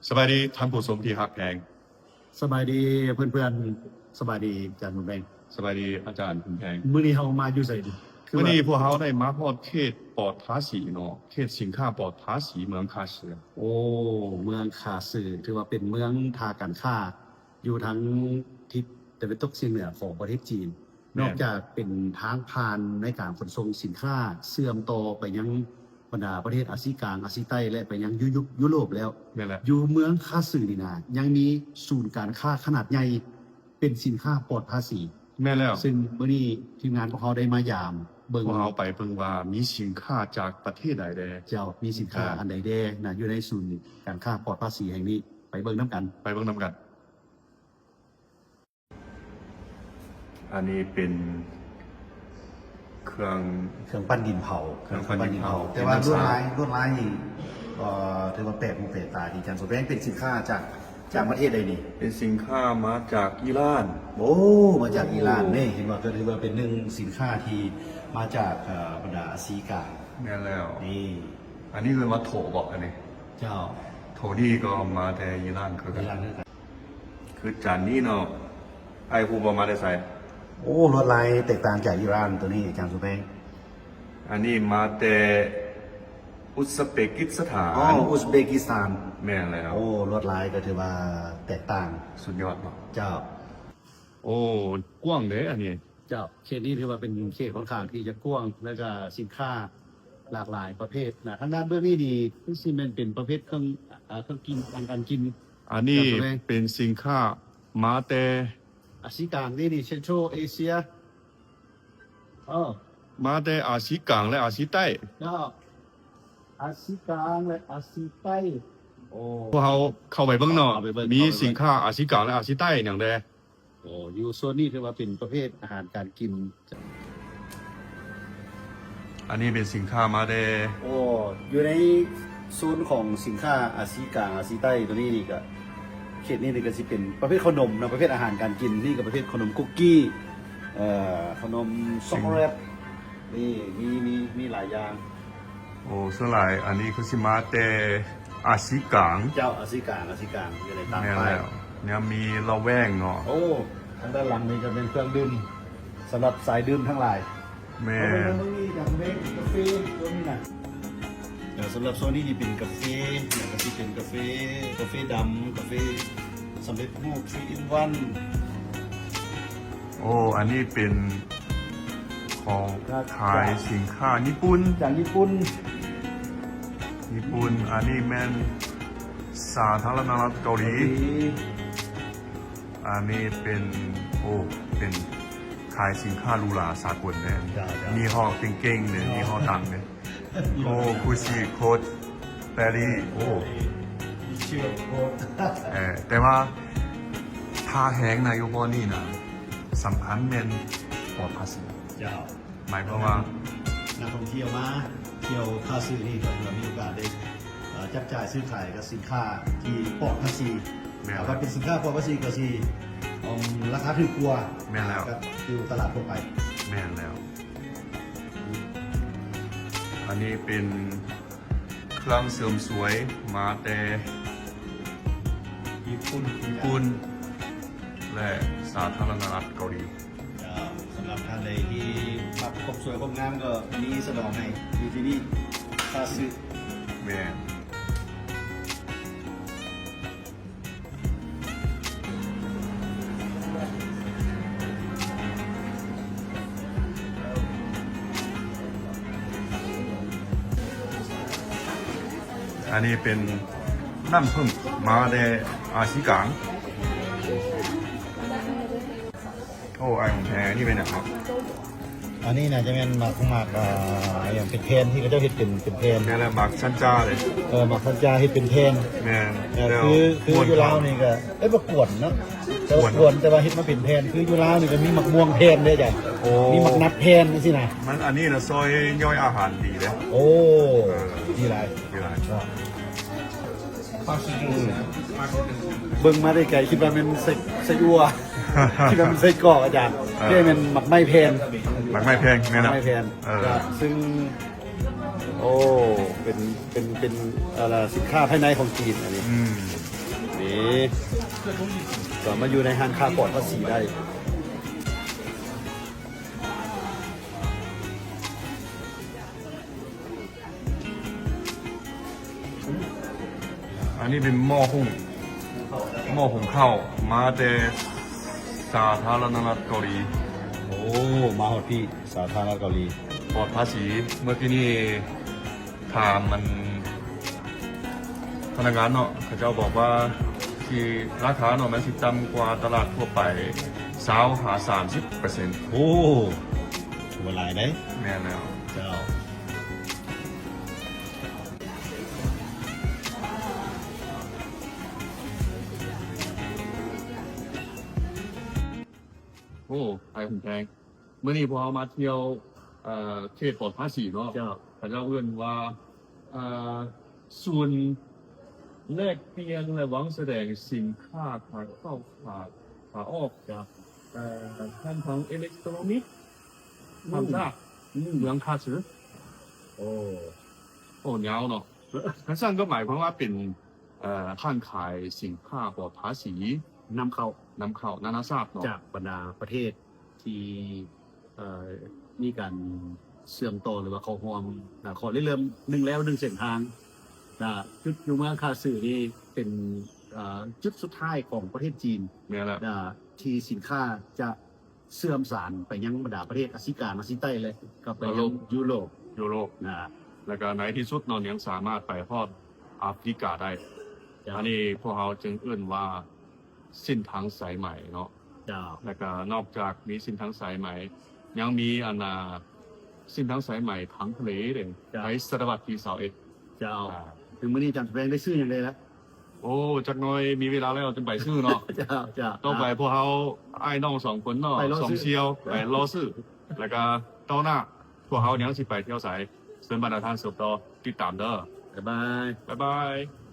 ສະບາຍດີທ່ານຜູ້ຊົມທີ່ຮັກແພງ. ສະບາຍດີເພື່ອນໆ ສະບາຍດີອາຈານບຸນແພງ. ສະບາຍດີອາຈານບຸນແພງ. ມື້ນີ້ເຮົາມາຢູ່ໃສ? ຄື ມື້ນີ້ພວກເຮົາໄດ້ມາຮອດເຂດປອດພາສີເນາະ, ເຂດສິນຄ້າປອດພາສີເມືອງຄາເຊືອ. ໂອ້ ເມືອງຄາເຊືອ ຖືວ່າເປັນເມືອງທ່າການຄ້າ ຢູ່ທາງທິດຕາເວັນຕົກສຽງເໜືອຂອງປະເທດຈີນ. ແມ່ນ. ນອກຈາກເປັນທາງຜ່ານໃນການຂົນສົ່ງສິນຄ້າເຊື່ອມຕໍ່ໄປຍັງບັນດາປະເທດອາຊີກາງ, ອາຊີໃຕ້ ແລະ ໄປຍັງຢູໂຣບ ຢູໂຣບແລ້ວ, ແມ່ນແລ້ວ ຢູ່ເມືອງຄາຊືນີ້ນະ ຍັງມີສູນການຄ້າຂະໜາດໃຫຍ່ເປັນສິນຄ້າປອດພາສີ. ແມ່ນແລ້ວ. ຊຶ່ງມື້ນີ້ທີມງານພວກເຮົາໄດ້ມາຢາມເບິ່ງ, ພວກເຮົາໄປເບິ່ງວ່າມີສິນຄ້າຈາກປະເທດໃດແດ່. ເຈົ້າ, ມີສິນຄ້າ ເຈົ້າ ອັນໃດແດ່ນະ ຢູ່ໃນສູນການຄ້າປອດພາສີແຫ່ງນີ້. ໄປເບິ່ງນຳກັນ. ໄປເບິ່ງນຳກັນ. ອັນນີ້ເປັນເຄື່ອງ ເຄື່ອງປັ້ນດິນເຜົາ. ເຄື່ອງປັ້ນດິນເຜົາ. ແຕ່ວ່າລວດລາຍ, ລວດລາຍນີ້ ເອີ ຖືວ່າແປກຫູແປກຕາດີ. ອາຈານສົມແພງ ເປັນສິນຄ້າຈາກ, ຈາກປະເທດໃດນີ້? ເປັນສິນຄ້າມາຈາກອີຣານ. ໂອ້ ມາຈາກອີຣານ. ໂອ້ ນີ້ເຫັນວ່າ ກໍຖືວ່າເປັນໜຶ່ງສິນຄ້າທີ່ມາຈາກ ເອີ ບັນດາອາຊີກາງ. ແມ່ນແລ້ວ. ນີ້ ອັນນີ້ເອີ້ນວ່າໂຖບໍ? ອັນນີ້ ເຈົ້າ ໂຖນີ້ກໍມາແຕ່ອີຣານຄືກັນ. ອີຣານຄືກັນ. ຄືຈານນີ້ເນາະ, ອ້າຍຮູ້ບໍ່ມາແຕ່ໃສ? ໂອ້ ລວດລາຍແຕກຕ່າງຈາກອີຣານໂຕນີ້ ອາຈານສົມແພງ. ອັນນີ້ມາແຕ່ອຸສເບກິສຖານ. ອໍ ອຸສເບກິສຖານ. ແມ່ນແລ້ວ. ໂອ້ ລວດລາຍກໍຖືວ່າແຕກຕ່າງ. ສຸດຍອດເນາະ. ເຈົ້າ. ໂອ້ ກວ້າງເດ້ອັນນີ້. ເຈົ້າ, ເຂດນີ້ຖືວ່າເປັນເຂດຂ້ອນຂ້າງທີ່ຈະກວ້າງ ແລ້ວກໍສິນຄ້າຫຼາກຫຼາຍປະເພດນະ. ທາງດ້ານເບື້ອງນີ້ນີ້ ຄືຊິແມ່ນເປັນປະເພດເຄື່ອງ, ເອີ ເຄື່ອງກິນ, ອາຫານການກິນ. ອັນນີ້ເປັນສິນຄ້າມາແຕ່ອາຊີກາງນີ້ນີ້ ເຊັນທຣັລເອເຊຍ. ເອີ ມາແຕ່ອາຊີກາງ ແລະ ອາຊີໃຕ້. ເຈົ້າ, ອາຊີກາງ ແລະ ອາຊີໃຕ້. ໂອ້ ພວກເຮົາເຂົ້າໄປເບິ່ງເນາະ, ເຂົ້າໄປເບິ່ງ, ມີສິນຄ້າອາຊີກາງ ແລະ ອາຊີໃຕ້ຫຍັງແດ່. ໂອ້ ຢູ່ໂຊນນີ້ຖືວ່າເປັນປະເພດອາຫານການກິນ. ອັນນີ້ເປັນສິນຄ້າມາແຕ່. ໂອ້ ຢູ່ໃນໂຊນຂອງສິນຄ້າອາຊີກາງ ອາຊີໃຕ້ໂຕນີ້ນີ້ກະ ເຂດນີ້ນີ້ກະຊິເປັນປະເພດເຂົ້າໜົມເນາະ, ປະເພດອາຫານການກິນ. ນີ້ກະປະເພດເຂົ້າໜົມຄຸກກີ້ ເອີ ເຂົ້າໜົມຊັອກໂກແລັດ. ນີ້ມີ, ມີ, ມີຫຼາຍຢ່າງ. ໂອ້ ສ່ວນຫຼາຍອັນນີ້ຄືຊິມາແຕ່ອາຊີກາງ. ເຈົ້າ, ອາຊີກາງ, ອາຊີກາງ ຢູ່ໃນຕາມປ້າຍ. ແມ່ນແລ້ວ, ຍັງມີລະແວງເນາະ. ໂອ້ ທາງດ້ານຫຼັງນີ້ກະເປັນເຄື່ອງດື່ມສຳລັບສາຍດື່ມທັງຫຼາຍ. ແມ່ນ. ເບິ່ງນີ້ກະເປັນກາເຟໂຊນນີ້ນະ. ເອີ ສຳລັບໂຊນນີ້ນີ້ເປັນກາເຟ, ກະຊິເປັນກາເຟ, ກາເຟດຳ, ກາເຟສຳເລັດຮູບ three in one. ໂອ້ ອັນນີ້ເປັນ ຂອງຂາຍສິນຄ້າຍີ່ປຸ່ນ. ຈາກຍີ່ປຸ່ນ. ຍີ່ປຸ່ນ. ອັນນີ້ແມ່ນສາທາລະນະລັດເກົາຫຼີ. ອັນນີ້ເປັນ, ໂອ້ ເປັນຂາຍສິນຄ້າຫຼູຫຼາສາກົນເດ້. ເຈົ້າ, ເຈົ້າ. ຍີ່ຫໍ້ເກັ່ງໆເດ້, ຍີ່ຫໍ້ດັງເດ້. ໂອ້ ກູຊີ ໂຄດ ແປຣີ. ໂອ້ ກູຊີ ໂຄດ. ເອີ ແຕ່ວ່າທ່າແຮງນະ ຢູ່ບ່ອນນີ້ນະ ສຳຄັນແມ່ນປອດພາສີ. ເຈົ້າ. ໝາຍຄວາມວ່າ ນັກທ່ອງທ່ຽວມາທ່ຽວທ່າຊື່ນີ້ກໍຖືວ່າມີໂອກາດໄດ້ ເອີ ຈັບຈ່າຍຊື້ຂາຍກັບສິນຄ້າທີ່ປອດພາສີ. ແມ່ນ. ຖ້າວ່າເປັນສິນຄ້າປອດພາສີກໍຊິ ອືມ ລາຄາຖືກກວ່າ. ແມ່ນແລ້ວ. ກັບຢູ່ຕະຫຼາດທົ່ວໄປ. ແມ່ນແລ້ວ. ອັນນີ້ເປັນເຄື່ອງເສີມສວຍມາແຕ່ຍີ່ປຸ່ນ, ຍີ່ປຸ່ນ ແລະ ສາທາລະນະລັດເກົາຫຼີ. ເຈົ້າ, ສຳລັບທ່ານໃດທີ່ມັກຄວາມສວຍຄວາມງາມກໍມີສະໜອງໃຫ້ຢູ່ທີ່ນີ້ ທ່າຊື່. ແມ່ນ. ອັນນີ້ເປັນນ້ຳເຜິ້ງມາແຕ່ອາຊີກາງ. ໂອ້ ອ້າຍຂອງແທ້ ອັນນີ້ແມ່ນຫຍັງເນາະ? ອັນນີ້ໜ້າຈະແມ່ນໝາກ, ໝາກ, ເອີ ຫຍັງ ເປັນແຜ່ນ ທີ່ເຂົາເຈົ້າເຮັດເປັນ, ເປັນແຜ່ນ. ແມ່ນແລ້ວ, ໝາກຊັນຈາເດ້. ເອີ ໝາກຊັນຈາເຮັດເປັນແຜ່ນ. ແມ່ນ. ແລ້ວຄື, ຄືຢູ່ລາວນີ້ກໍ ເອີ້ນວ່າກວນເນາະ. ແຕ່ວ່າກວນ, ແຕ່ວ່າເຮັດມາເປັນແຜ່ນ. ຄືຢູ່ລາວນີ້ກໍມີໝາກມ່ວງແຜ່ນເດ້ອາຈານ. ໂອ້ ມີໝາກນັດແຜ່ນຈັ່ງຊີ້ນະ. ມັນ ອັນນີ້ນະ ຊ່ອຍຍ່ອຍອາຫານດີເດ້. ໂອ້ ເອີ ດີຫຼາຍ, ດີຫຼາຍ. ເບິ່ງມາແຕ່ໄກຄິດວ່າແມ່ນໄສ້, ໄສ້ອົ່ວ, ຄິດວ່າແມ່ນໄສ້ກອກອາຈານ. ເອີ ແຕ່ແມ່ນໝາກໄມ້ແຜ່ນ. ໝາກໄມ້ແຜ່ນ. ແມ່ນ. ໝາກໄມ້ແຜ່ນ. ເອີ ຊຶ່ງ ໂອ້ ເປັນ, ເປັນ, ເປັນ ເອີ ສິນຄ້າພາຍໃນຂອງຈີນອັນນີ້. ອືມ. ນີ້ ສາມາດຢູ່ໃນຮ້ານຄ້າປອດພາສີໄດ້. ອັນນີ້ເປັນໝໍ້ຫຸງ ໝໍ້ຫຸງເຂົ້າ ມາແຕ່ສາທາລະນະລັດເກົາຫຼີ. ໂອ້ ມາຮອດພີ້ ສາທາລະນະລັດເກົາຫຼີ ປອດພາສີ. ເມື່ອກີ້ນີ້ຖາມມັນ ພະນັກງານເນາະ ເຂົາເຈົ້າບອກວ່າ ທີ່ລາຄາເນາະ ມັນຊິຕ່ຳກວ່າຕະຫຼາດທົ່ວໄປ ຊາວຫາສາມສິບເປີເຊັນ. ໂອ້ ຖືວ່າຫຼາຍເດ້. ແມ່ນແລ້ວ ເຈົ້າ. ໂອ້ ໄປຮຸນແພງ. ມື້ນີ້ພວກເຮົາມາທ່ຽວ ເອີ ເຂດປອດພາສີເນາະ. ເຈົ້າ. ເຂົາເຈົ້າເອີ້ນວ່າ ເອີ ສູນແລກປ່ຽນ ແລະ ວາງສະແດງສິນຄ້າຂາເຂົ້າ ຂາ ຂາອອກ. ເຈົ້າ. ເອີ ແມ່ນທັງເອເລັກໂຕຣນິກ ອືມ ຂ້າມຊາດ ອືມ ເມືອງຄ່າຊື່. ໂອ້ ໂອ້ ຍາວເນາະ. ຄັນຊັ້ນກໍໝາຍຄວາມວ່າເປັນ ເອີ ຮ້ານຂາຍສິນຄ້າປອດພາສີ ນຳເຂົ້າ ນຳເຂົ້ານານາຊາດເນາະ ຈາກບັນດາປະເທດທີ່ ເອີ ມີການເຊື່ອມຕໍ່ ຫຼືວ່າເຂົ້າຮ່ວມ ເອີ ຂໍ້ລິເລີ່ມໜຶ່ງແລວໜຶ່ງເສັ້ນທາງ. ແລະ ຈຸດຢູ່ເມືອງຄ່າຊື່ນີ້ເປັນ ເອີ ຈຸດສຸດທ້າຍຂອງປະເທດຈີນ. ແມ່ນແລ້ວ. ແລະ ທີ່ສິນຄ້າຈະ ເຊື່ອມສານໄປຍັງບັນດາປະເທດອາຊີກາງ ອາຊີໃຕ້ ແລະ ກໍໄປຍັງຢູໂຣບ ຢູໂຣບ ນະ ແລ້ວກໍໃນທີ່ສຸດເນາະ ຍັງສາມາດໄປຮອດອາຟຣິກາໄດ້. ເຈົ້າ. ອັນນີ້ພວກເຮົາຈຶ່ງເອີ້ນວ່າເສັ້ນທາງສາຍໄໝເນາະ. ເຈົ້າ. ແລ້ວກໍນອກຈາກມີເສັ້ນທາງສາຍໄໝ ຍັງມີອັນນ່າ ເສັ້ນທາງສາຍໄໝທາງທະເລເດ້ ເຈົ້າ. ໃນສະຕະວັດທີຊາວເອັດ. ເຈົ້າ. ອ່າ ເຖິງມື້ນີ້ອາຈານສະແຫວງໄດ້ຊື້ຫຍັງແດ່ລະ? ໂອ້ ຈັກໜ້ອຍມີເວລາແລ້ວຈຶ່ງໄປຊື້ເນາະ. ເຈົ້າ ເຈົ້າ. ຕໍ່ໄປພວກເຮົາອ້າຍນ້ອງສອງຄົນເນາະ ໄປລໍຊື້ ສອງສ່ຽວ ໄປລໍຊື້ ແລ້ວກະຕໍ່ໜ້າພວກເຮົາຍັງຊິໄປທ່ຽວໃສ ເຊີນບັນດາທ່ານສືບຕໍ່ຕິດຕາມເດີ. ບາຍບາຍ ບາຍບາຍ.